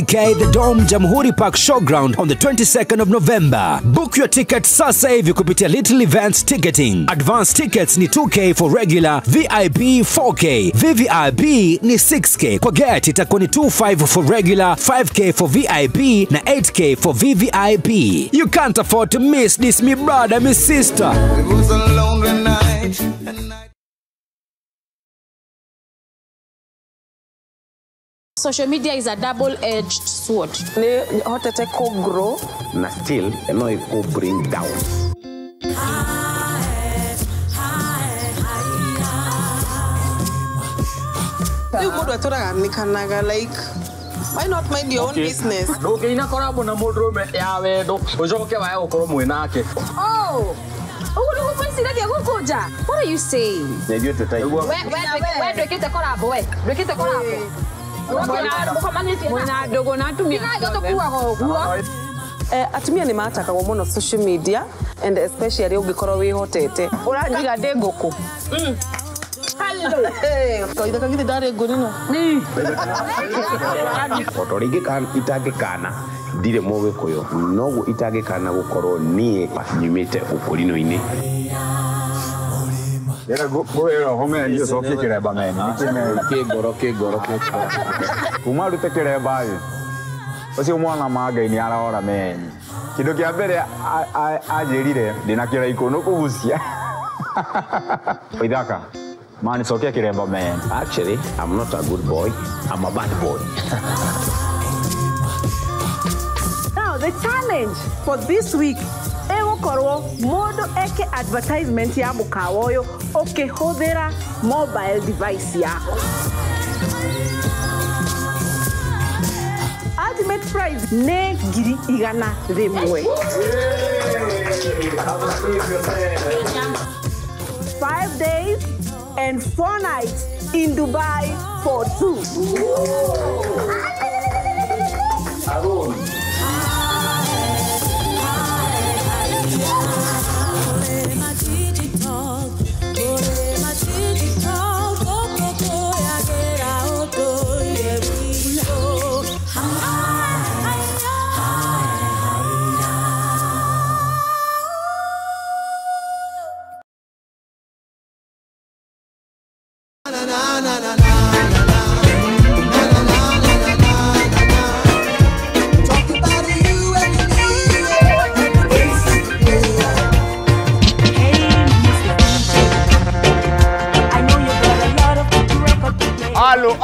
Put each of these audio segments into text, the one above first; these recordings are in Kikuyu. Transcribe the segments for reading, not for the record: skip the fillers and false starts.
CK The Dome, Jamhuri Park Showground on the 22nd of November. Book your ticket sasa hivi kupitia Little Events Ticketing. Advance tickets ni 2K for regular, VIP 4K, VVIP ni 6K. Kwa gate itakuwa ni 25 for regular, 5K for VIP na 8K for VVIP. You can't afford to miss this, me brother, me sister. It was a lonely night. Social media is a double-edged sword. Ni hotete ko grow na still no ko bring down. Riu mundu aturaga nikanaga like why not mind your own business? Ndũngĩina korabo na mũndũrũme ya wendo ũcoke wae gũkorwo mwĩ nake. Oh, ũguo nĩguo mwĩciragia gũkũ nja? What are you saying? We ndwĩkĩte korabo we, ndwĩkĩte korabo. Mwĩna ndũgũ na atumia. Atumia nĩ matakagwo mũno social media and especially ũngĩkorwo wĩhotete. Ũranjiga ndĩ ngũkũ. Kaitha githĩ ndarĩ ngũnino. Ota ũrĩa itangĩkana ndirĩ mũgĩkũyũ noguo itangĩkana gũkorwo niĩ nyumĩte ũkũrino-inĩ. Ndĩrenda ngũwĩra home ũcokie kĩremba meni. Kĩngoro kĩngoro kĩngoro. Kuma rute kĩremba ĩ ũcio mwana ma Ngai nĩ arahora meni. Kĩndũ kĩa mbere anjĩrire ndĩna kĩraikũ nĩ kũgucia. Ithaka man cokia kĩremba meni. Actually, I'm not a good boy, I'm a bad boy. Now the challenge for this week ĩgũkorwo mũndũ eke advertisement ya mũkawa ũyũ ũkĩhũthĩra mobile device yaku. Ultimate prize nĩ 100,000. 5 days and 4 nights in Dubai for 2.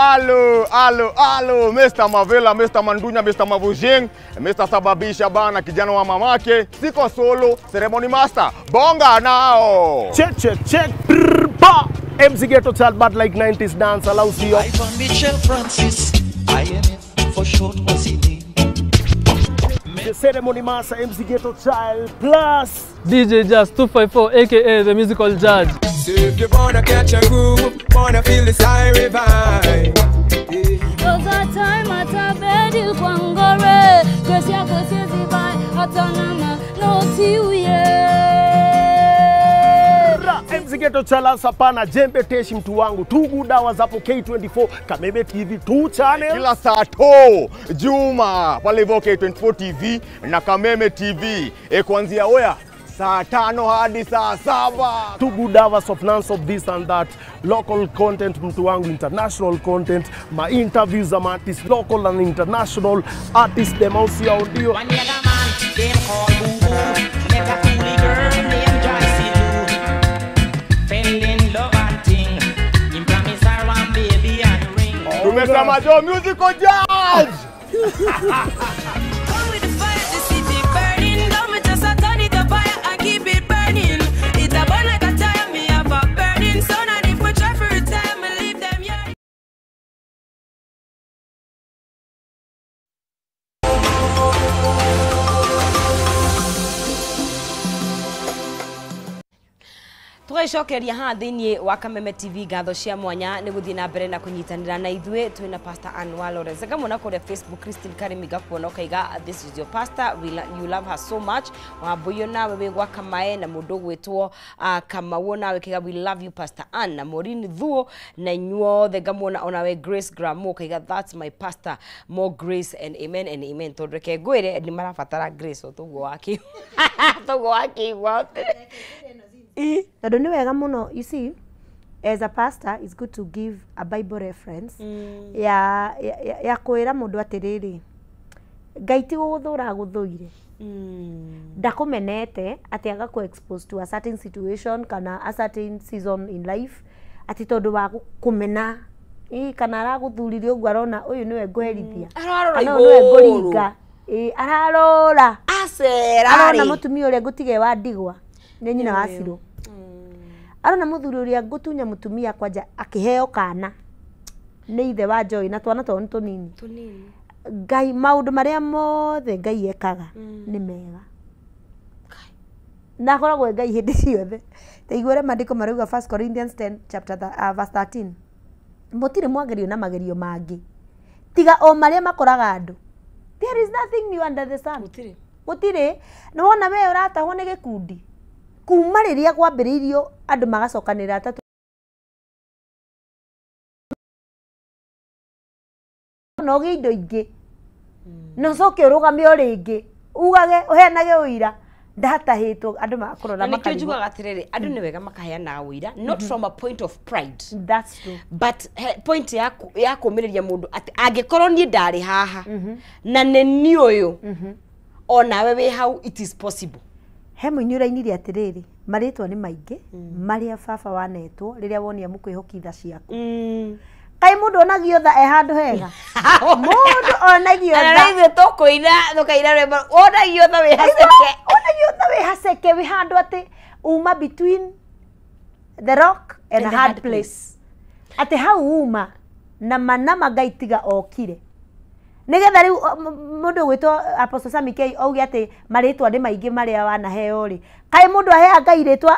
Alo, alo, alo, Mr. Mavela, Mr. Mandunya, Mr. Mavujing, Mr. Sababisha bana, kijana wa mamake, siko solo, ceremony master, bonga nao. Check, check, check, brr, ba. MC Ghetto Child, but like 90s dance, allows you. Ivan Mitchell Francis, IMF for short was he name. The ceremony master, MC Ghetto Child, plus DJ Jazz 254, aka the musical judge. So if you wanna catch a groove, wanna feel this high revive. Cause a time at a bed il kwangore, cause ya kosi zibai atanama no tiuye. MC Ghetto Child sapana jembe teshi mtu wangu tugu dawa zapo K24 Kameme TV 2 channel kila saa to Juma pale hivyo K24 TV na Kameme TV kuanzia oya saa 5 hadi saa 7. Two good hours of nonstop this and that, local content mtu wangu, international content, my interviews ama artists local and international artists them also audio. Tumesema jo musical judge. Tũgagĩcokeria haha thĩinĩ wa Kameme TV ngatho cia mwanya nĩ gũthiĩ na mbere na kũnyitanĩra na ithuĩ twĩna Pastor Ann wa Lawrence. Ngamuona kũrĩa Facebook Christine Karimi ngakuona ũkaiga this is your pastor, you love her so much. Wambũiyũ nawe wĩ gwa Kamae na mũndũ ũgwĩtwo Kamau nawe ũkaiga we love you Pastor Ann, na Maureen Thuo na inyuothe ngamuona onawe Grace Gramo ũkaiga that's my pastor, more grace and amen and amen. Tondũ reke ngwĩre nĩ marabatara grace o toguo wakĩ toguo wakĩigua. Tondũ nĩ wega mũno, you see, as a pastor it's good to give a Bible reference ya kwĩra mũndũ atĩrĩrĩ, Ngai ti gũgũthũra agũthũire, ndakũmenete atĩ agakũ expose to a certain situation kana a certain season in life atĩ tondũ wa kũmena kana aragũthurire ũguo arona ũyũ nĩwe ngũherithia kana ũyũ nĩwe ngũringa, ararora arona mũtumia ũrĩa ngũtige wa ndigwa nĩ nyina wa Cirũ, arona mũthuri ũrĩa ngũtunya mũtumia kwanja akĩheo kana nĩ ithe wa Joy na twana twao nĩ tũnini. Ngai maũndũ marĩa mothe Ngai ekaga nĩ mega na akoragwo Ngai hĩndĩ ciothe. Ta igua ũrĩa maandĩko marauga 1 Corinthians 10 chapter verse 13, mũtirĩ mwagerio na magerio mangĩ tiga o marĩa makoraga andũ. There is nothing new under the sun. Gũtirĩ. Nĩ wona we ũratahwo nĩ gĩkundi kuma rĩrĩa kwambĩrĩirio andũ magacokanĩrĩra atatũ na ũgĩe indo ingĩ na ũcoke ũrũgame o rĩngĩ ugage ũheanage ũira ndatahĩtwo andũ magakũrora makarigwo. Na nĩkĩo njugaga atĩrĩrĩ, andũ nĩ wega makaheana ũira not from a point of pride. That's true. But point ya kũũmĩrĩria mũndũ atĩ angĩkorwo niĩ ndarĩ haha na nĩ niĩ ũyũ onawe wĩ hau, it is possible. He mũini ũrainire atĩrĩrĩ, marĩtwa nĩ maingĩ marĩa baba wanetwo rĩrĩa wonia mũkwĩhoki tha ciaku. Kaĩ mũndũ onagio tha e handũ hega? Mũndũ onagio tha. Na ithuĩ tũkũina tũkaina rwĩmbo onagio tha wĩ haceke. Onagio tha wĩ haceke wĩ handũ atĩ uma between the rock and a hard place. Atĩ hau uma na manama Ngai tiga okire. Nĩgetha rĩu mũndũ ũgwĩtwo Apostle Sammy K auge atĩ marĩtwa nĩ maingĩ marĩa wanaheo rĩ, kaĩ mũndũ ahea Ngai rĩtwa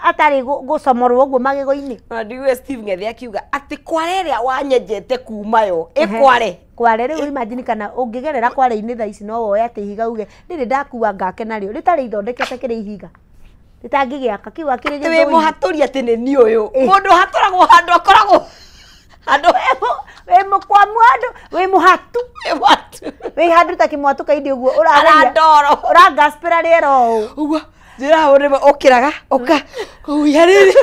atarĩ gũcomorwo ũguo magego-inĩ? Na ndigue Steve Ngethe akiuga atĩ kware ĩrĩa wanyenjete kuma yo ĩkware kware. Rĩu imagine kana ũngĩgerera kware-inĩ thaa ici no woe atĩ ihiga uge rĩrĩ ndakua ngake narĩo rĩtarĩ ithondekete kĩrĩ ihiga rĩtangĩgĩaka kĩu akĩrĩ gĩthũi. Wĩ mũhatũri atĩ nĩ niĩ ũyũ. Mũndũ hatũragwo handũ akoragwo handũ wĩ mũkwamu handũ wĩ mũhatu wĩ handũ ta kĩmwatũ kaindi ũguo ũrageria ũrangaspĩra rĩera ũũ ũguo njĩra hau nĩmo ũkĩraga ũka kũhuhia rĩrĩ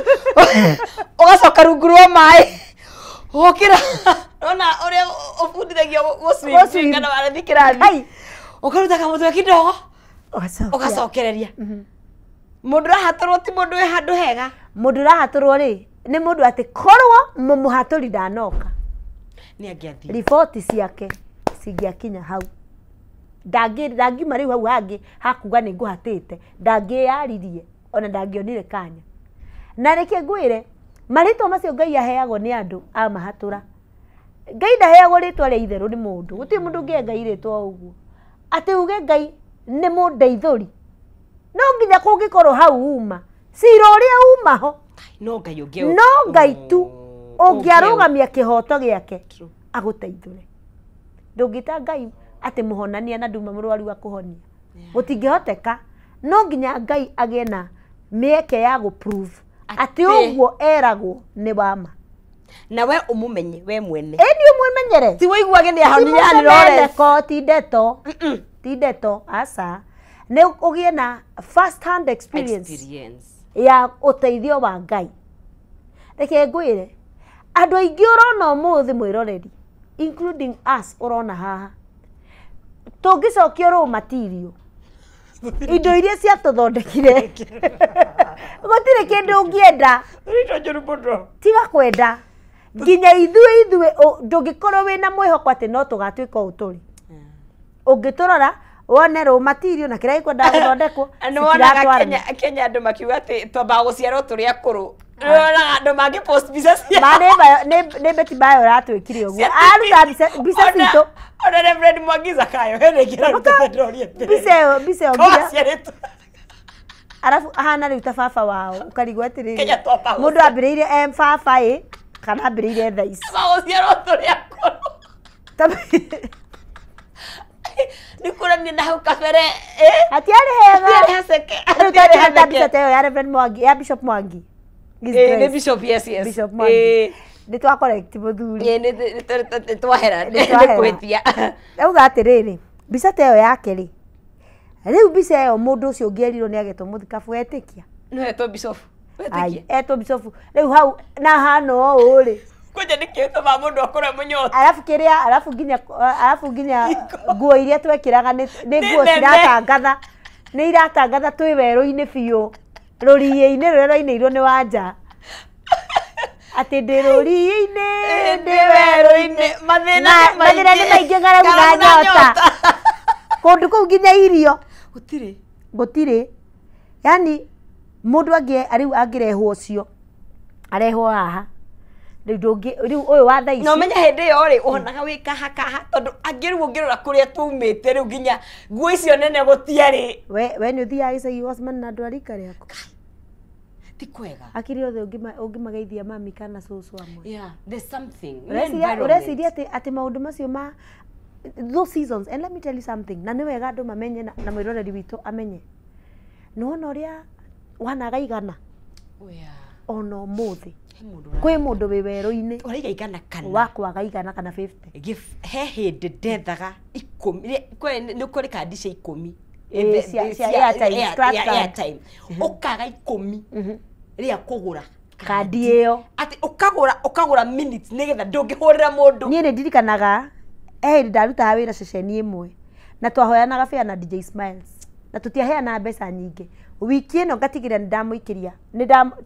ũgacoka rungu rwa maĩ ũkĩra ona ũrĩa ũbundithagio gũ-swim kana warathiĩ kĩrathi ũkaruta kamũtwe kidogo ũgacokereria. Mũndũ ũrahatũrwo ti mũndũ wĩ handũ hega. Mũndũ ũrahatũrwo rĩ nĩ mũndũ atĩ korwo mũmũhatũri ndanoka nĩ angĩathiĩ riboti ciake cingĩakinya hau, ndangiuma rĩu hau hangĩ hakuga nĩ ngũhatĩte, ndangĩyaririe ona ndangĩonire kanya. Na reke ngwĩre marĩtwa macio Ngai aheagwo nĩ andũ amahatũra. Ngai ndaheagwo rĩtwa rĩa itherũ nĩ mũndũ, gũtirĩ mũndũ ũngĩhe Ngai rĩtwa ũguo atĩ uge Ngai nĩ mũndeithũri. No nginya kũngĩkorwo hau uma cira ũrĩa uma ho no Ngai ũngĩ, no Ngai tu ũngĩarũgamia kĩhoto gĩake agũteithũre. Ndũngĩta Ngai atĩ mũhonania na nduma mũrwaru akũhonia, gũtingĩhoteka. No nginya Ngai agĩe na mĩeke ya gũ-prove atĩ ũguo eragwo nĩ wama. Na we ũmũmenye we mwene. Ĩni ũmũmenyere. Ti wĩiguage nĩ ahonirie Ann Lawrence. Ti ndeto, ti ndeto aca. Nĩ ũgĩe na first hand experience ya ũteithio wa Ngai. Reke ngwĩre andũ aingĩ ũrona ũmũthĩ mwĩroreri including us ũrona haha tũngĩcokio raw material indo iria ciatũthondekire gũtirĩ kĩndũ ũngĩenda tiga kwenda nginya ithuĩ ndũngĩkorwo wĩna mwĩhoko atĩ no tũgatuĩka ũũ tũrĩ. Ũngĩtũrora wone raw material na kĩrĩa gĩkwendaga gũthondekwo. Nĩwonaga Kenya andũ makiuga atĩ twambaga gũciarwo tũrĩ akũrũ. Nĩwonaga andũ mangĩ post mbica cia nĩ Betty Bayo ũratwĩkire ũguo aruta mbica citũ. Ona Reverend Mwangi Zakayo hena ĩngĩ ararutĩte ndĩroria mbica ĩyo nginya Arabu ahana rĩu ta baba wao ũkarigwo atĩrĩrĩ mũndũ ambĩrĩirie e baba ĩ kana ambĩrĩirie thaa ici. Magũciarwo tũrĩ akũrũ. Nĩ kũrania na hau kabere hatiarĩ hega. Hatiarĩ haceke. Rĩu ta mbica ta ĩyo ya Reverend Mwangi, ya Bishop Mwangi. Nĩ Bishop, yes, yes. Bishop Mwangi. Nĩ twa correct mũthuri. Nĩ twahera, nĩ kũhĩtia. Auga atĩrĩrĩ, mbica ta ĩyo yake rĩ, rĩu mbica ĩyo mũndũ ũcio ũngĩerirwo nĩ agetwo mũthikabu etĩkia. No etwo bishop. Ai, etwo bishop. Rĩu hau na hana ũũ rĩ. Kwanja nĩkĩo gĩtũmaga mũndũ akorwo mũnyotu. Arabu kĩrĩa, arabu nginya nguo iria twekĩraga nĩ nguo ciratangatha. Nĩ iratangatha twĩ werũ-inĩ biũ. Rũriĩ-inĩ rũrĩa rwainĩirwo nĩ Wanja. Atĩ ndĩ rũriĩ-inĩ, ndĩ werũ-inĩ. Mathĩna nĩ maingĩ ng'aragu na nyota. Kũndũ kũu nginya irio. Gũtirĩ. Gũtirĩ. Yaani mũndũ angĩ rĩu angĩrehwo ũcio, arehwo haha. Rĩu ndũngĩ rĩu ũyũ wa thaa ici. No menya hĩndĩ ĩyo rĩ ũhonaga wĩ kahakaha tondũ angĩ rĩu ũngĩrora kũrĩa twaumĩte rĩu nginya nguo icio nene gũtiarĩ. We nĩ ũthiaga gĩcagi ũgacemania na andũ a rika rĩaku. Ti kwega. Akiri othe ũngĩmageithia mami kana cũcũ amwe. Yeah, there's something. Ũreciria atĩ maũndũ macio ma those seasons, and let me tell you something, na nĩ wega andũ mamenye na mwĩroreri witũ amenye. Nĩwona ũrĩa wanaga igana ona ũmũthĩ kwĩ mũndũ wĩ werũ-inĩ ũraiga igana kana wa kwaga igana kana 50. He hĩndĩ ndethaga 10 nĩ kũrĩ kandi cia 10 cia airtime ũkaga 10 rĩa kũgũra kandi ĩyo atĩ ũkagũra minutes nĩgetha ndũngĩhũrĩra mũndũ. Niĩ nĩ ndirikanaga he hĩndĩ ndarutaga wĩra ceceni ĩmwe na twahoyanaga bĩa na DJ Smiles na tũtiaheanaga mbeca nyingĩ. Wiki ĩno ngatigĩrĩra nĩ ndamũikĩria,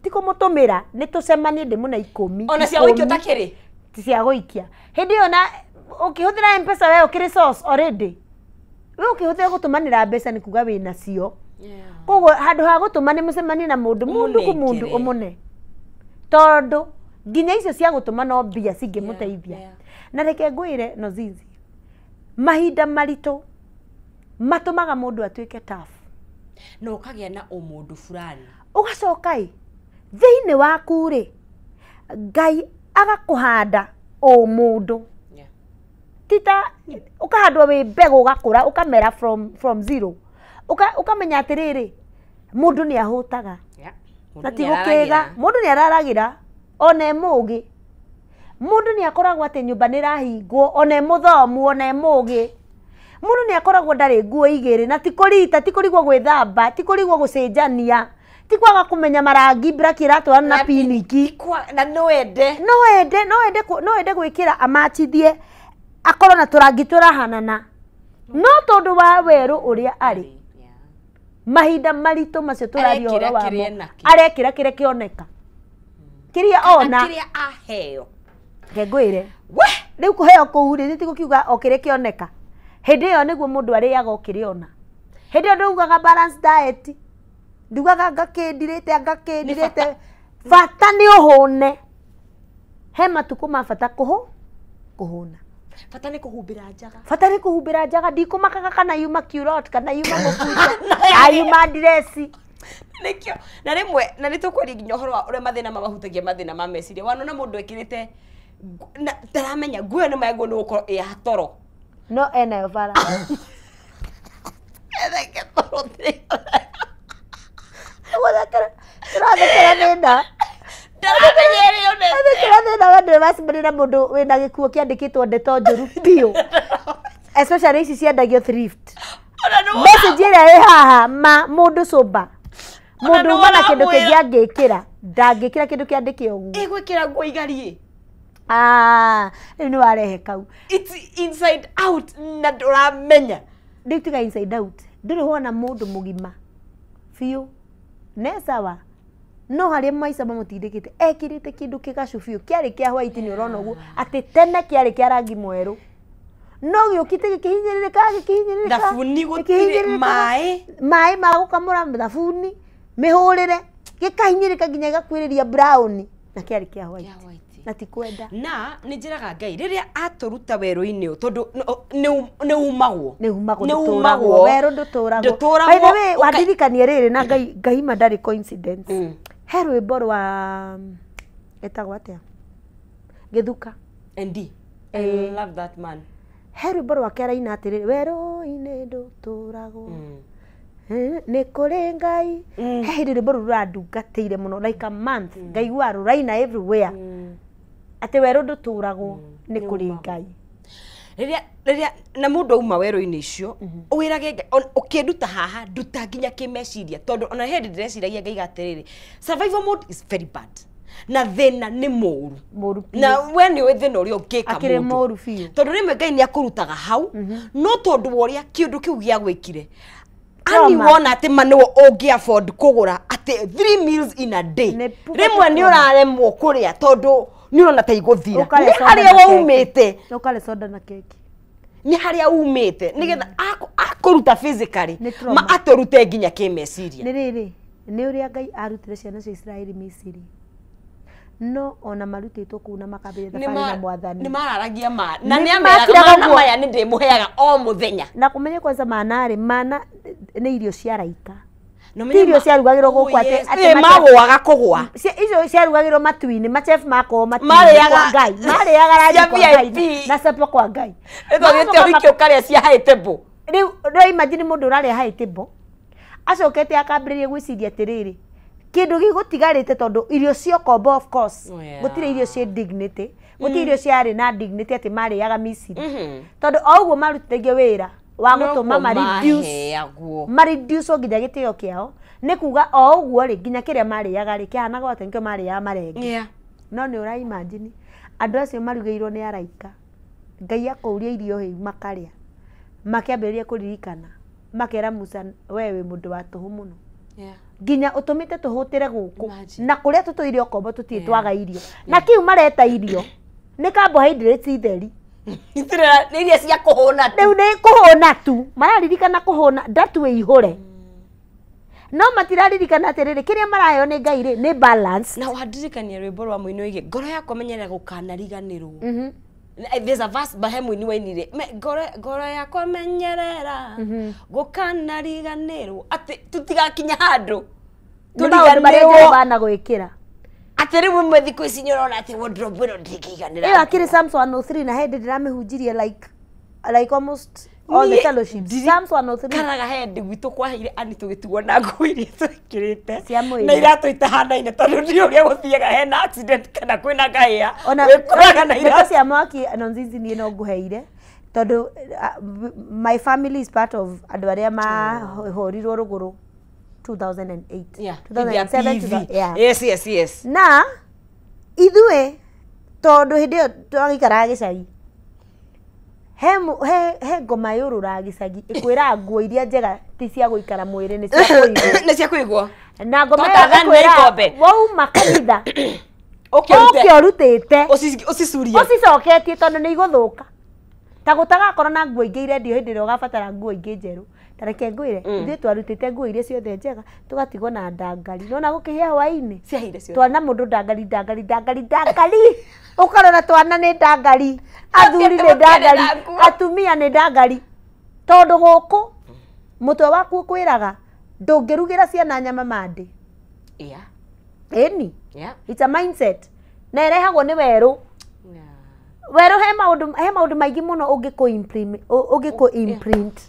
ti kũmũtũmĩra, nĩ tũcemanie ndĩmũne 10. Ona cia gũikia ũtakĩrĩ? Ti cia gũikia. Hĩndĩ ĩyo na ũkĩhũthĩra M-Pesa we ũkĩrĩ source already. We ũkĩhũthĩra gũtũmanĩra mbeca nĩ kuga wĩna cio. Koguo handũ ha gũtũma nĩ mũcemanie na mũndũ mũndũ kũ mũndũ ũmũne. Tondũ nginya icio cia gũtũma no mbia cingĩmũteithia. Na reke ngwĩre Nozizi, mahinda maritũ matũmaga mũndũ atuĩke tough. Na ũkagĩa na ũmũndũ fulani. Ũgacoka ĩ thĩinĩ waku rĩ Ngai agakũhanda ũmũndũ. Tita ũkahandwo wĩ mbegũ ũgakũra ũkamera from zero. Ũkamenya atĩrĩrĩ mũndũ nĩ ahũtaga. Na ti gũkĩga mũndũ nĩ araragĩra ona e mũgĩ. Mũndũ nĩ akoragwo atĩ nyũmba nĩ ĩrahingwo ona e mũthomu ona e mũgĩ. Mũndũ nĩ akoragwo ndarĩ nguo igĩrĩ na ti kũrita, ti kũrigwo gwĩthamba, ti kũrigwo gũcenjania, ti kwaga kũmenya marangi black ĩratwarana na piniki. Na no ende. No ende gwĩkĩra amachithie akorwo na tũrangi tũrahanana. No tondũ wa werũ ũrĩa arĩ mahinda maritũ macio tũraria ũhoro wamo arekĩra kĩrĩa kĩoneka kĩrĩa ona kĩrĩa aheo. Reke ngwĩre rĩu kũheo kũu rĩ ti gũkiuga o kĩrĩa kĩoneka. Hĩndĩ ĩyo nĩguo mũndũ arĩaga o kĩrĩa ona. Hĩndĩ ĩyo ndaugaga balance diet, ndugaga ngakĩndirĩte ngakĩndirĩte. Bata nĩ ũhũne. He matukũ ma bata kũhũna. Bata nĩ kũhumbĩra njaga. Bata nĩ kũhumbĩra njaga, ndikũmakaga kana yuma curot kana yuma mũbunjo, ayuma ndireci. Nĩkĩo na rĩmwe na nĩ tũkwaria nginya ũhoro wa ũrĩa mathĩna mamahutagia mathĩna ma meciria. Wanona mũndũ ekĩrĩte na ndaramenya nguo ĩyo nĩ ma nguo nĩ gũkorwo ĩ ya toro. No enayo bara. Etheke toro Tũrathekera thĩna. Ndaramenya ĩrĩa onete. Tũrathekera thĩna we ndũrĩ wacemania na mũndũ wĩna gĩkuo kĩandĩkĩtwo ndeto njũru biũ. Especially ici ciendagio thrift. Message ĩrĩa ĩ haha ma mũndũ sober. Mũndũ uma na kĩndũ kĩngĩ angĩkĩra, ndangĩkĩra kĩndũ kĩandĩke ũguo. Ĩgwĩkĩra nguo igariĩ. Ah, rĩu nĩ warehe kau. It's inside out na ndũramenya. Rĩu tiga inside out. Ndũrĩ wona mũndũ mũgima biũ. Ne sawa. No harĩa maica mamũtindĩkĩte ekĩrĩte kĩndũ kĩgacu biũ kĩarĩ kĩa white nĩ ũrona ũguo atĩ tene kĩarĩ kĩa rangi mwerũ. No gĩũkĩte gĩkĩhinyĩrĩrĩka gĩkĩhinyĩrĩrĩka. Thabuni gũtirĩ maĩ. Maĩ ma gũkamũra thabuni mĩhũrĩre gĩkahinyĩrĩka nginya gĩgakuĩrĩria brown na kĩarĩ kĩa white. Na ti kwenda. Na nĩ njĩraga Ngai rĩrĩa atũruta werũ-inĩ ũyũ, tondũ nĩ umagwo. Nĩ umagwo, Nĩ ndũtũragwo. umagwo. Werũ ndũtũragwo. Ndũtũragwo, By the way, wandirikanie rĩrĩ na Ngai, Ngai ma ndarĩ coincidence. He rwĩmbo rwa ĩtagwo atĩa, Gĩthuka. ND. I love that man. He rwĩmbo rwake araina atĩrĩrĩ, werũ-inĩ ndũtũragwo, nĩ kũrĩ Ngai. He hĩndĩ rwĩmbo rũu rũrandungatĩire mũno like a month, ngaigua rũraina everywhere atĩ werũ ndũtũragwo, nĩ kũrĩ Ngai. Rĩrĩa na mũndũ auma werũ-inĩ icio, wĩrage Ngai, ũkĩnduta haha, nduta nginya kĩmeciria, tondũ ona hĩndĩ ndĩreciragia ngaiga atĩrĩrĩ, survival mode is very bad na thĩna nĩ mũru. Mũru biũ. Na we nĩ ũĩ thĩna ũrĩa ũngĩka Akĩrĩ mũndũ. mũru biũ. Tondũ rĩmwe Ngai nĩ akũrutaga hau, no tondũ wa ũrĩa kĩũndũ kĩu gĩagwĩkire, Trauma. ani wona atĩ ma nĩwe ũngĩ afford kũgũra atĩ 3 meals in a day, rĩmwe nĩ ũraremwo kũrĩa tondũ nĩ ũrona ta igũthira. Ũkarĩa Nĩ soda harĩa na keki. waumĩte. Ũkarĩa soda na keki. Nĩ harĩa umĩte, nĩgetha akũruta physically, Nĩ trauma. ma atũrute nginya kĩmeciria. Nĩ rĩrĩ, nĩ ũrĩa Ngai arutire ciana cia Isiraeli Misiri, no ona marutĩtwo kũu na makambĩrĩria thabarĩ na Mwathani, nĩ mararagia ma na Nĩ nĩ ameraga makiraga mana ũguo. maya nĩ ndĩmũheaga o mũthenya. Na kũmenye kwanza mana rĩ, mana nĩ irio cia raika, Na ti ũmenye irio ciarugagĩrwo Oh, gũkũ atĩ yes. atĩ Ĩ, magũaga kũgũa. Icio ciarugagĩrwo matu-inĩ, machef makorwo matu-inĩ Marĩaga kwa Ngai, marĩaga cia ranji kwa Ngai VIP. na cepo kwa Ngai. Ĩtwathiĩte Magacoka ũhiki ũkarĩa cia high table. Rĩu no imagine mũndũ ũrarĩa high table acokete akambĩrĩria gwĩciria atĩrĩrĩ, kĩndũ gĩgũtigarĩte, tondũ irio cia ũkombo, of course, Oh, yeah. gũtirĩ irio ciĩ dignity, gũtirĩ irio ciarĩ na dignity atĩ marĩaga Misiri, tondũ o ũguo marutithagio wĩra wa gũtũma ma reduce maheagwo. Ma reduce nginya gĩtĩo kĩao, nĩ kuga o ũguo rĩ, nginya kĩrĩa marĩaga rĩ, kĩahanaga atĩ nĩkĩo marĩaga marenge. No nĩ ũra imagine andũ acio marugĩirwo nĩ araika, Ngai akũria irio hĩu makarĩa, makĩambĩrĩria kũririkana, makera Musa, we wĩ mũndũ wa tũhũ mũno, nginya ũtũmĩte tũhũtĩre gũkũ na kũrĩa tũtũire ũkombo tũtirĩ twaga irio, na kĩu mareta irio nĩ carbohydrates theri. Itirĩ nĩ iria cia kũhũna tu. Rĩu nĩ kũhũna tu mararirikana, kũhũna ndatu ĩihũre, no matiraririkana atĩrĩrĩ, kĩrĩa maraheo nĩ Ngai rĩ, nĩ balance. Na wandirikania rwĩmbo rwa mũini oige ngoro yakwa menyerera gũkanariganĩrwo. There's a verse but he mũini wainire, ngoro yakwa menyerera gũkanariganĩrwo, atĩ tũtigakinya handũ Nĩ maũndũ marĩa tũriganĩrwo. Jehova anagwĩkĩra. Atĩ rĩu rĩmwe thikũ ici nĩ ũrona atĩ wardrobe ĩno ndĩngĩiganĩra. Ĩyo akĩrĩ Psalms 103, na hĩndĩ ndĩramĩhunjirie like almost all the Niĩ fellowships. Psalms 103. Karaga hĩndĩ gwitũ kwaheire ani tũgĩtigwo na nguo iria twĩkĩrĩte Cia mwĩrĩ. na iratũ itahanaine, tondũ ndiũĩ ũrĩa gũthiaga hena accident kana kwĩna ngahĩa, Ona wĩkoraga na ndeto iratũ. cia mwaki nonzinzi niĩ no ngũheire, tondũ my family is part of andũ arĩa mahũrirwo rũgũrũ 2008, Yeah, 2007, PV. yeah. Yes. Na ithuĩ tondũ hĩndĩ ĩyo twagĩikaraga gĩcagi, he ngoma yũrũraga gĩcagi ĩkwĩraga nguo iria njega ti cia gũikara mwĩrĩ, nĩ cia kũigwo. Nĩ cia kũigwo. Na ngoma To ĩyo ta thani na ĩkwĩraga ikombe. wauma kanitha Ũke ũrute. ũke ũrutĩte ũcicurie. Ũcicoketie tondũ nĩ igũthũka, ta gũtagakorwo na nguo ingĩ irendio hĩndĩ ĩrĩa ũgabatara nguo ingĩ njerũ. Ta reke ngwĩre, ithuĩ twarutĩte nguo iria ciothe njega, tũgatigwo na ndangari, nona gũkĩhĩa hwaĩ-inĩ Ciahire ciothe. twana mũndũ ndangari, ndangari, ndangari, ndangari, ũkarora twana nĩ ndangari, athuri nĩ ndangari, atumia nĩ ndangari, tondũ gũkũ mũtwe waku ũkwĩraga ndũngĩrugĩra ciana nyama mandĩ. Ĩni. It's a mindset na ĩrehagwo nĩ werũ. Werũ he maũndũ maingĩ mũno ũngĩkũ imprint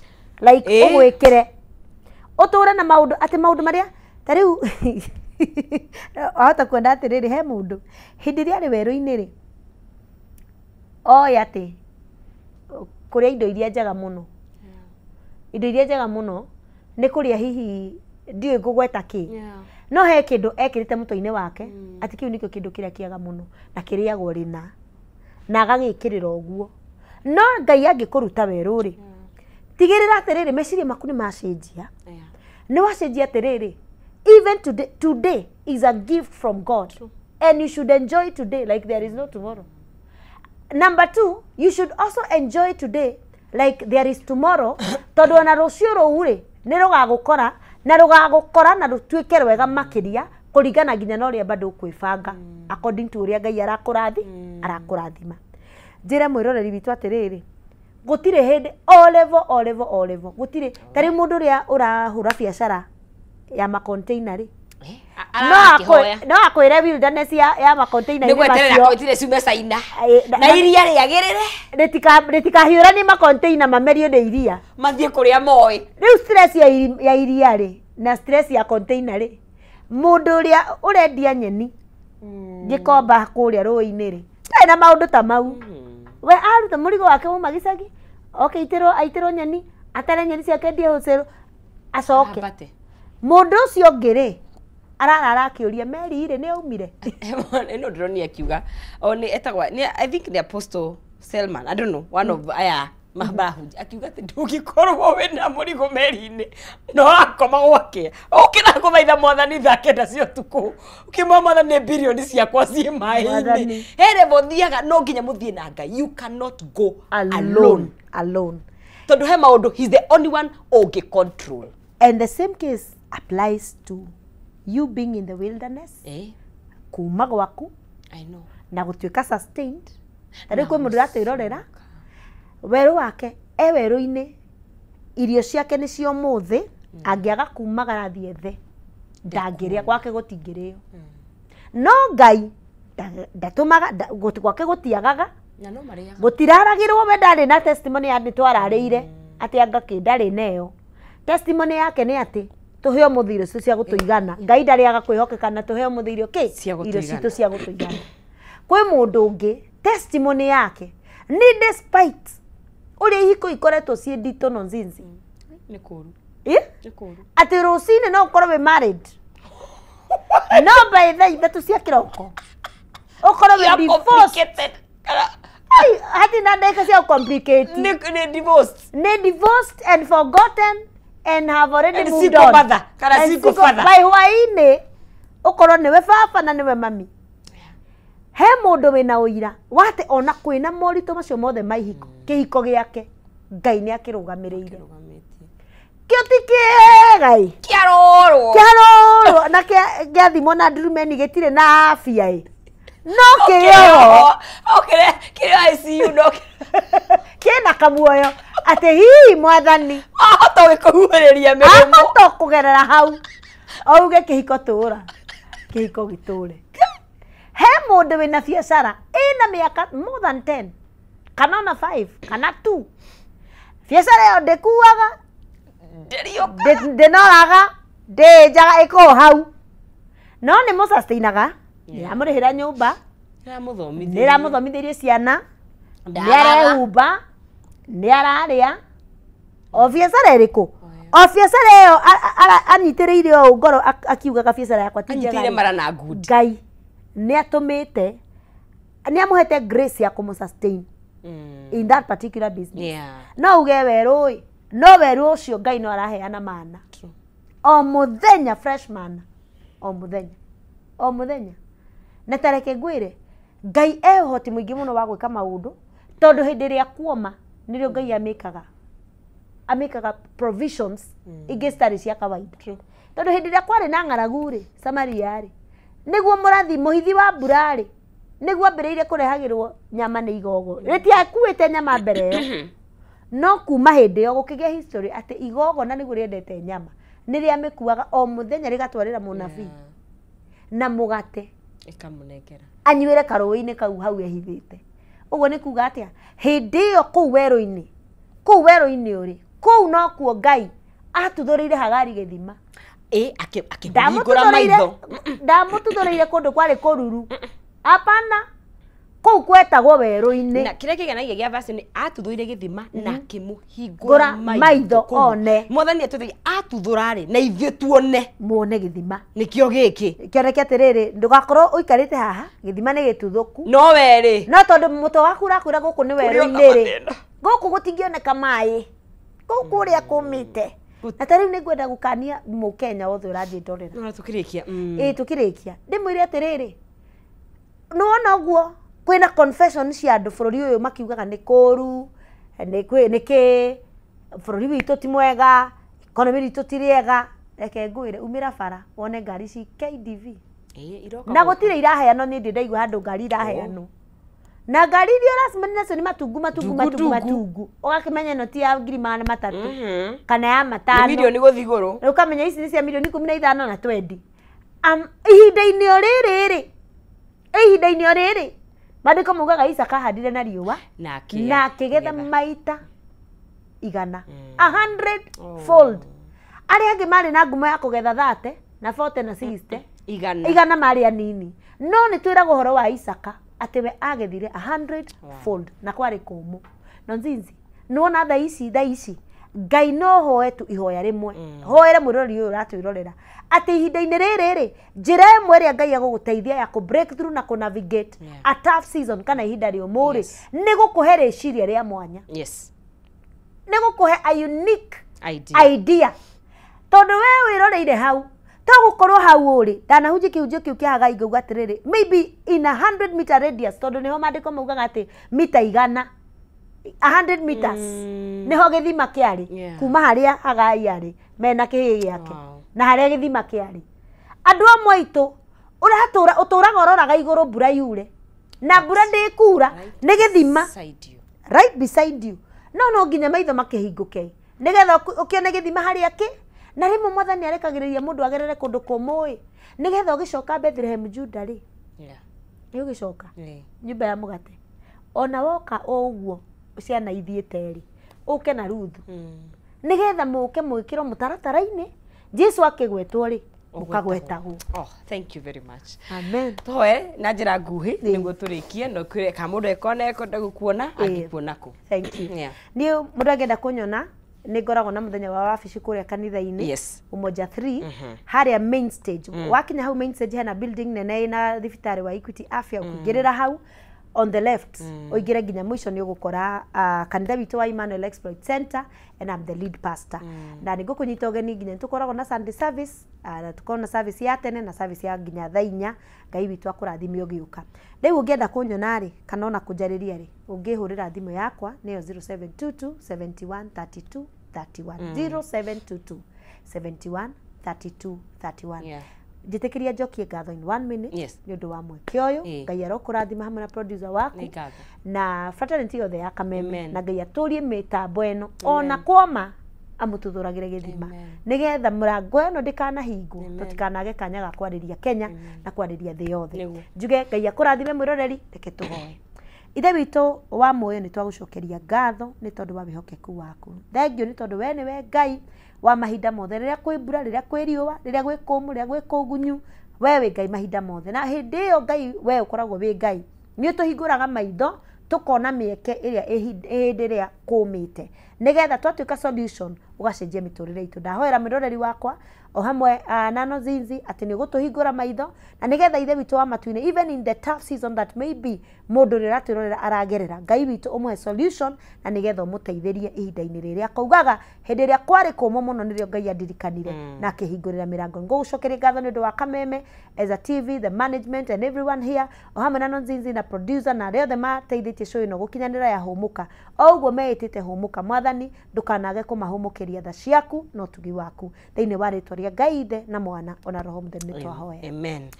like ũgwĩkĩre ũtũre na maũndũ, atĩ maũndũ marĩa ta rĩu wahota kuona atĩrĩrĩ, he mũndũ hĩndĩ ĩrĩa arĩ werũ-inĩ rĩ, oĩ atĩ kũrĩa indo iria njega mũno, indo iria njega mũno nĩ kũrĩa hihi ndiũĩ ngũgweta kĩ, no he kĩndũ ekĩrĩte mũtwe-inĩ wake atĩ kĩu nĩkĩo kĩndũ kĩrĩa kĩega mũno na kĩrĩagwo rĩna, na agagĩkĩrĩra ũguo. No Ngai angĩkũruta werũ rĩ, tigĩrĩra atĩrĩrĩ, meciria maku nĩ macenjia, nĩ wacenjia atĩrĩrĩ, even today, today is a gift from God. And you should enjoy today like there is no tomorrow. Number two, you should also enjoy today like there is tomorrow, tondũ ona rũciũ rũu rĩ, nĩ rũgagũkora na rũgagũkora na rũtuĩke rwega makĩria. Kũringana nginya na ũrĩa bado ũkwĩbanga according to ũrĩa Ngai arakũrathima. Njĩre mwĩroreri witũ atĩrĩrĩ, gũtirĩ hĩndĩ o level o level o level gũtirĩ ta rĩu mũndũ ũrĩa ũrahũra biacara ya macontainer rĩ, no akwĩre wilderness ya macontainer nĩ gweterera koitire ciume China na iria rĩagĩrĩre rĩtikahiũranie macontainer mamerio nĩ iria mathiĩ kũrĩa moĩ. Rĩu stress ya iria rĩ na stress ya container rĩ, mũndũ ũrĩa ũrendia nyeni gĩkomba kũrĩa rũĩ-inĩ rĩ ndarĩ na maũndũ ta mau. We aruta mũrigo wake wauma gĩcagi oke aitĩrwo nyeni, atare nyeni ciake endie wholesale acoke. Mũndũ ũcio ũngĩ rĩ ararara akĩũria meri rĩ nĩ yaumire. Ĩno ndĩronia akiuga o nĩ etagwo I think the Apostle Selman, I don't know, one of aya mabahunjia akiuga atĩ ndũngĩkorwo wĩna mũrigo meri-inĩ no akoma gwake ũkĩra gũthaitha mwathani thaa 9 cia ũtukũ ũkĩmwĩra mwathani nĩ birioni ciakwa ciĩ maĩ-inĩ. He level thiaga no nginya mũthiĩ na Ngai. You cannot go alone. Alone. Tondũ he maũndũ he's the only one ũngĩ control. And the same case applies to you being in the wilderness. Kuma gwaku. I know. Na gũtuĩka sustained. Ta rĩu kwĩ mũndũ ũratwĩrorera werũ wake e werũ-inĩ, irio ciake nĩ cia ũmũthĩ, angĩaga kumagara athiĩ ethe ndangĩrĩa, gwake gũtingĩrĩo. No Ngai ndatũmaga gwake gũtiagaga, gũtiraragĩrwo. We ndarĩ na testimony ya nĩ twararĩire atĩ anga kĩ ndarĩ nayo. Testimony yake nĩ atĩ tũheo mũthĩ irio citũ cia gũtũigana. Ngai ndarĩaga kwĩhokeka na tũheo mũthĩ irio kĩ irio citũ cia gũtũigana. Kwĩ mũndũ ũngĩ testimony yake nĩ despite ũrĩa ihiko ikoretwo ciĩ nditũ nonsense. Nĩ kũũru. Atĩ rũcinĩ no ũkorwo wĩ married no by thaa 3 cia kĩroko ũkorwo wĩ divorced. Hati na ndagĩka cia complicate. Nĩ divorced. Nĩ divorced and forgotten and have already and moved on. Mother, kana single father. By hwaĩ-inĩ ũkorwo nĩwe baba na nĩwe mami. He mũndũ wĩna ũira wate ona kwĩna moritũ macio mothe ma ihiko, kĩhiko gĩake Ngai nĩ akĩrũgamĩrĩire. Kĩo ti kĩega ĩ. Kĩarorwo. Kĩarorwo na kĩathimwo na ndurumeni gĩtirĩ na afia ĩ. No kĩrĩ kĩrĩ ICU no kĩna kamuoyo atĩ hihi mwathani ahota gũkũhuhĩrĩria mĩrũmũ, ahota kũgerera hau auge kĩhiko tũra, kĩhiko gĩtũre. He mũndũ wĩna biacara ĩna mĩaka more than 10 kana ona 5 kana 2, biacara ĩyo ndĩkuaga, ndĩnoraga, ndĩnjaga, ĩkoragwo hau, no nĩ mũsustainaga, nĩramũrĩhĩra nyũmba, nĩramũthomithĩrie ciana, nĩarehumba, nĩararĩa. O biacara ĩrĩkũ? O biacara ĩyo anyitĩrĩire ũũ ngoro akiugaga biacara yakwa ti njega. Anyitĩrĩire mara na ngundi. Ngai nĩatũmĩte, nĩamũhete grace ya kũmũ-sustain in that particular business. No uge werũ ĩ, no werũ ũcio Ngai no araheana mana o mũthenya, fresh mana o mũthenya o mũthenya. Na ta reke ngwĩre, Ngai e ũhoti mũingĩ mũno wa gwĩka maũndũ, tondũ hĩndĩ ĩrĩa kuoma nĩrĩo Ngai amĩkaga provisions ingĩ citarĩ cia kawaida. Tondũ hĩndĩ ĩrĩa kwarĩ na ng'aragu rĩ, Samaria rĩ, nĩguo mũrathi mũhithi wa mbura rĩ, nĩguo ambĩrĩirie kũrehagĩrwo nyama nĩ igogo. Rĩtiakuĩte nyama mbere ĩyo. No kuma hĩndĩ ĩyo gũkĩgĩa history atĩ igogona nĩguo rĩendete nyama, nĩrĩamĩkuaga o mũthenya rĩgatwarĩra mũnabii na mũgate ĩkamũnengera anyuĩre karũĩ-inĩ kau hau ehithĩte. Ũguo nĩ kuga atĩa? Hĩndĩ ĩyo kũu werũ-inĩ, kũu werũ-inĩ ũrĩ, kũu nokuo Ngai atuthũrĩire Hagari gĩthima. Akĩmũhingũra maitho. Ndamũtuthũrĩire kũndũ kwarĩ kũruru. Hapana, kũu kwetagwo werũ-inĩ. Na kĩrĩa kĩgenagia gĩa verse nĩ atuthũire gĩthima na akĩmũhingũra maitho one. Mwathani atũthũire atuthũra rĩ na ithuĩ tuone. Muone gĩthima. Nĩkĩo gĩkĩ. Kĩoneke atĩrĩrĩ, ndũgakorwo ũikarĩte haha, gĩthima nĩ gĩtuthũku. No werĩ. No tondũ mũtwe waku ũrakwĩra gũkũ nĩ werũ-inĩ rĩ, gũkũ gũtingĩoneka maĩ. Gũkũ ũrĩa kũmĩte. Na ta rĩu nĩngwenda gũkania mũkenya wothe ũranjĩndorera. No tũkĩrĩkia. Ĩĩ tũkĩrĩkia. Ndĩmwĩre atĩrĩrĩ, nĩwona ũguo kwĩna confession cia andũ bũrũri ũyũ makiugaga nĩ kũũru, nĩ kĩ, bũrũri witũ ti mwega, economy ritũ ti rĩega. Reke ngwĩre, umĩra bara wone ngari ci KDV. Na gũtirĩ iraheanwo nĩ ndĩ ndaigua handũ ngari iraheanwo. Na ngari iria ũracemania nacio nĩ matungu matungu matungu matungu. Ũgakĩmenya ĩno ti ya 300,000 kana ya 500. Nĩ milioni gũthiĩ igũrũ. Ũkamenya ici nĩ cia milioni 15 na 20. Ihinda-inĩ o rĩrĩ rĩ, ihinda-inĩ o rĩrĩ maandĩko maugaga Isaka ahandire na riũa na akĩgetha maita 100, 100 fold. Arĩa angĩ marĩ na ngumo ya kũgetha 30 na 40 na 60 igana marĩ anini. No nĩ twĩragwo ũhoro wa Isaka atĩ we agethire 100 fold na kwarĩ kũmũ. No nzinzi nĩwona thaa ici Ngai no hoe tu ihoya rĩmwe. Hoere mwĩroreri ũyũ ũratwĩrorera atĩ ihinda-inĩ rĩrĩ rĩ njĩra ĩmwe ĩrĩa Ngai agũgũteithia ya kũ break through na kũ navigate a tough season kana ihinda rĩũmũ rĩ nĩ gũkũhe rĩciria rĩa mwanya. Yes. Nĩ gũkũhe a unique idea. Tondũ we wĩroreire hau to gũkorwo hau ũrĩ ndanahunjia kĩhunjio kĩu kĩa Hagai ngauga atĩrĩrĩ maybe in a 100 meter radius tondũ nĩho maandĩko maugaga atĩ mita 100 100 meters niho gĩthima kĩarĩ kuma harĩa Hagai arĩ mena kĩhĩĩ gĩake na harĩa gĩthima kĩarĩ. Andũ amwe aitũ ũratũra ũtũraga ũroraga igũrũ mbura yure na mbura ndĩkura nĩ gĩthima right beside you. No nginya maitho makĩhingũke nĩgetha ũkĩone gĩthima harĩa kĩ. Na rĩmwe Mwathani arekagĩrĩria mũndũ agerere kũndũ kũmũ nĩgetha ũgĩcoka Bethlehem Juda rĩ nĩ ũgĩcoka nyũmba ya mũgate ona woka o ũguo ciana ithiĩte rĩ ũke na Ruthu nĩgetha mũke mwĩkĩrwo mũtaratara-inĩ Jesu akĩgwetwo rĩ mũkagwetagwo. Oh, thank you very much. Amen. Tũhoe na njĩra nguhĩ nĩguo tũrĩkie na ũkwĩre ka mũndũ ekona ekwenda gũkuona angĩkuona kũ. Thank you. Niĩ mũndũ angĩenda kũnyona nĩ ngoragwo na mũthenya wa wabici kũrĩa kanitha-inĩ. Yes. Umoja 3 harĩa main stage. Wakinya hau main stage hena building nene ĩna thibitarĩ wa Equity Afya ũkĩingĩrĩra hau on the left ũingĩre nginya mũico nĩ ũgũkora kanitha witũ wa Emmanuel Exploit Center and I'm the lead pastor. Na nĩ ngũkũnyita ũgeni nginya nĩ tũkoragwo na Sunday service na tũkoragwo na service ya tene na service ya nginya thaa 4. Ngai witũ akũrathime ũgĩũka. Rĩu ũngĩenda kũnyona rĩ kana ona kũnjarĩria rĩ ũngĩhũrĩra thimũ yakwa nĩyo 0722 71 32 31 0722 71 32 31. Njĩtĩkĩria njokie ngatho in 1 minute nĩ ũndũ wa mweke ũyũ. Ngai arokũrathima hamwe na producer waku na fraternity yothe ya Kameme na Ngai atũrie mĩtambo ĩno ona kwoma amũtuthũragĩre gĩthima nĩgetha mũrango ĩno ndĩkanahingwo tũtikanage kanya ga kwarĩria Kenya na kwarĩria thĩ yothe. Njuge Ngai akũrathime mwĩroreri, reke tũhoe. Ithe witũ wa muoyo nĩ twagũcokeria ngatho nĩ tondũ wa wĩhokeku waku. Thengiũ nĩ tondũ we nĩwe Ngai wa mahinda mothe, rĩrĩa kwĩ mbura, rĩrĩa kwĩ riũa, rĩrĩa gwĩ kũmũ, rĩrĩa gwĩ kũgunyu, we wĩ Ngai mahinda mothe. Na hĩndĩ ĩyo Ngai we ũkoragwo wĩ Ngai nĩ ũtũhingũraga maitho tũkona mĩeke ĩrĩa hĩndĩ ĩrĩa kũmĩte nĩgetha twatuĩka solution ũgacenjia mĩtũrĩre itũ. Ndahoera mwĩroreri wakwa o hamwe na Nozinzi atĩ nĩ ũgũtũhingũra maitho na nĩgetha Ithe witũ wa matu-inĩ even in the tough season that may be mũndũ ũrĩa ũratwĩrorera aragerera, Ngai witũ ũmũhe solution na nĩgetha ũmũteithĩrie ihinda-inĩ rĩrĩa kaugaga hĩndĩ ĩrĩa kwarĩ kũmũ mũno nĩrĩo Ngai andirikanire na akĩhingũrĩra mĩrango. Ngũgũcokeria ngatho nĩ ũndũ wa Kameme as a TV, the management and everyone here o hamwe na Nozinzi na producer na arĩa othe mateithĩtie show ĩno gũkinyanĩra ya Hũmũka. O ũguo meĩtĩte Hũmũka, Mwathani ndũkanage kũmahũmũkĩria tha ciaku na ũtugi waku thĩinĩ wa rĩtwa rĩa Ngai Ithe na Mwana ona Roho Mũtheru nĩ twahoya. Amen.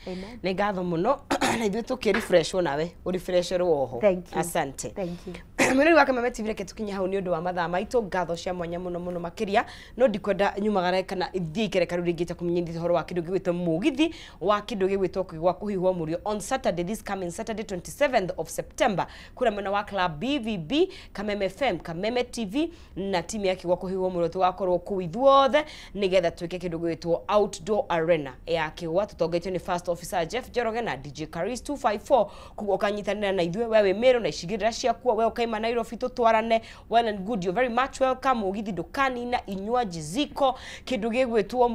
Nĩ ngatho mũno na ithuĩ tũkĩrefreshwo nawe ũrefresherwo oho. Asante. Thank you. Mwĩrori wa Kameme TV reke tũkinye hau nĩ ũndũ wa mathaa maitũ. Ngatho cia mwanya mũno mũno makĩria no ndikwenda nyumagare kana ithiĩ ikereka rĩu rĩngĩ itakũmenyithia ũhoro wa kĩndũ gĩgwĩtwo mũgithi wa kĩndũ gĩgwĩtwo gwa kũhihwo mũrio on Saturday, this coming Saturday 27th of September kũrĩa mwena wa Club BVB, Kameme FM, Kameme TV na timu yake gwa kũhihwo mũrio tũgakorwo kũu ithuothe nĩgetha twĩke kĩndũ gĩgwĩtwo outdoor arena ya Kĩgwa tũtongoretio nĩ First Officer Jeff Njoroge na DJ Caris 254. Koguo ũkanyitanĩra na ithuĩ we wĩ Meru na icigĩrĩra ciakuo, we ũkaima Nairobi tũtwarane. Well and good, you're very much welcome. Mũgithi ndũkanina, inywaji ziko, kĩndũ gĩgwĩtwo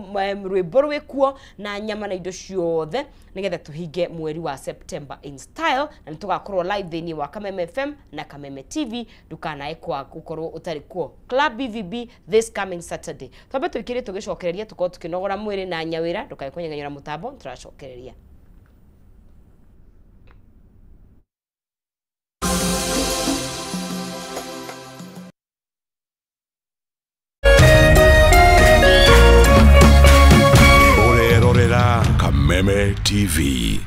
rwĩmbo rwĩkuo na nyama na indo ciothe nĩgetha tũhinge mweri wa September in style na nĩtũgakorwo live thĩinĩ wa Kameme FM na Kameme TV. Ndũkanae kwa gũkorwo ũtarĩ kuo Club BVB this coming Saturday. Twambe tũikĩre tũgĩcokereria tũkorwo tũkĩnogora mwĩrĩ na nyawĩra, ndũkae kũnyeganyera mũtambo, tũracokereria. Ũrerorera Kameme TV. TV.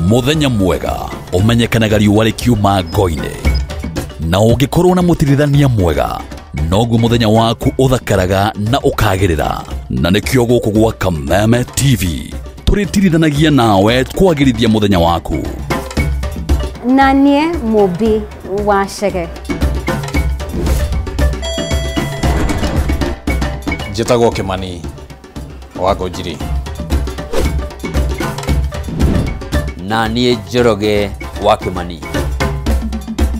Muthenya mwega umenyekanaga riũa rĩkiuma ngo-inĩ, na ũngĩkorwo na mũtirithania mwega noguo muthenya waku uthakaraga na ukagirira. Na nikio guku gwa Kameme TV turitirithanagia nawe kwagirithia muthenya waku. Na nie Mũmbi wa Chege. Njĩtagwo Kimani wa Ngũnjiri. Na niĩ Njoroge wa Kimani.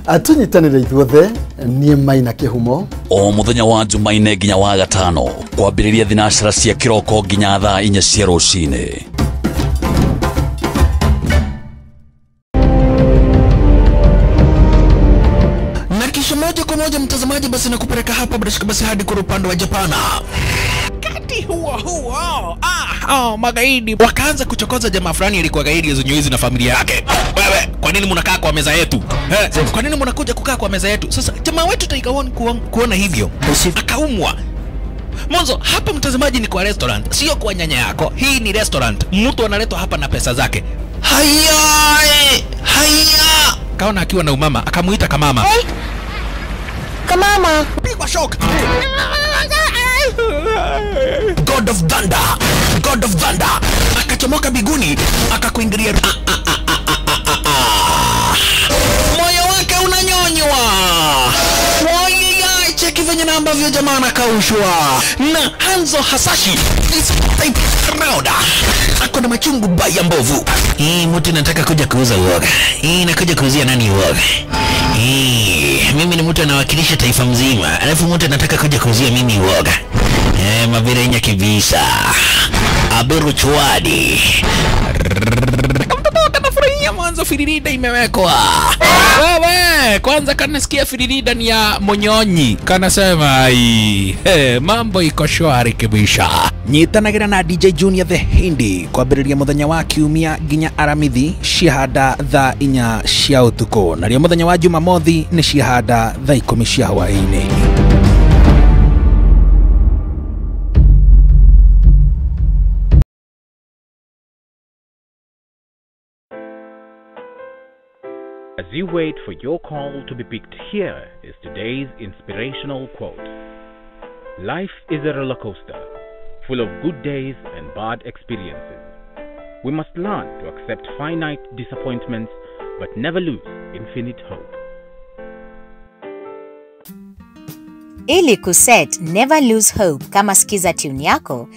Atunyitanĩre ithuothe niĩ Maina Kĩhumo. O muthenya wa Jumaine nginya wa gatano kwambĩrĩria thinacara cia kĩroko nginya thaa 4 cia rũcinĩ. Na kisha moja kwa moja mtazamaji, basi nakupeleka hapa basi hadi kwa upande wa Japana. Kati huo huo magaidi wakaanza kuchokoza jamaa fulani alikuwa gaidi hizi na familia yake. Wewe, kwa nini mnakaa kwa meza yetu? Kwa nini mnakuja kukaa kwa meza yetu? Sasa jamaa wetu Tiger One kuona hivyo akaumwa. Mwanzo hapa mtazamaji ni kwa restaurant, sio kwa nyanya yako. Hii ni restaurant. Mtu analetwa hapa na pesa zake. Haya, haya. Kaona akiwa na umama, akamuita kamama. Hey. Kamama. Pigwa shock. God of Thunder, God of Thunder akachomoka biguni akakuingilia. Moyo wake unanyonywa. Moyo, cheki venye na ambavyo jamaa anakaushwa na Hanzo Hasashi. This type round ako na machungu baya mbovu. Hii mtu nataka kuja kuuza uoga. Hii nakuja kuuzia nani uoga? Hii mimi ni mtu anawakilisha taifa mzima, alafu mtu anataka kuja kuuzia mimi uoga. Mabirenya kibisa. Aberu chwadi. Mtoto kanafurahia mwanzo firirida imewekwa. Wewe, kwanza kanasikia firirida ni ya Monyonyi. Kanasema ai, mambo iko shwari kibisha. Nyitanagira na DJ Junior the Hindi kwambĩrĩria mũthenya wa kiumia nginya Aramithi ciahanda thaa 4 cia ũtukũ, nario mũthenya wa Jumamothi nĩ ciahanda thaa 10 cia hwaĩ-inĩ. As you wait for your call to be picked, here is today's inspirational quote. Life is a roller coaster, full of good days and bad experiences. We must learn to accept finite disappointments, but never lose infinite hope. Ili kuset Never Lose Hope kama skiza tune yako,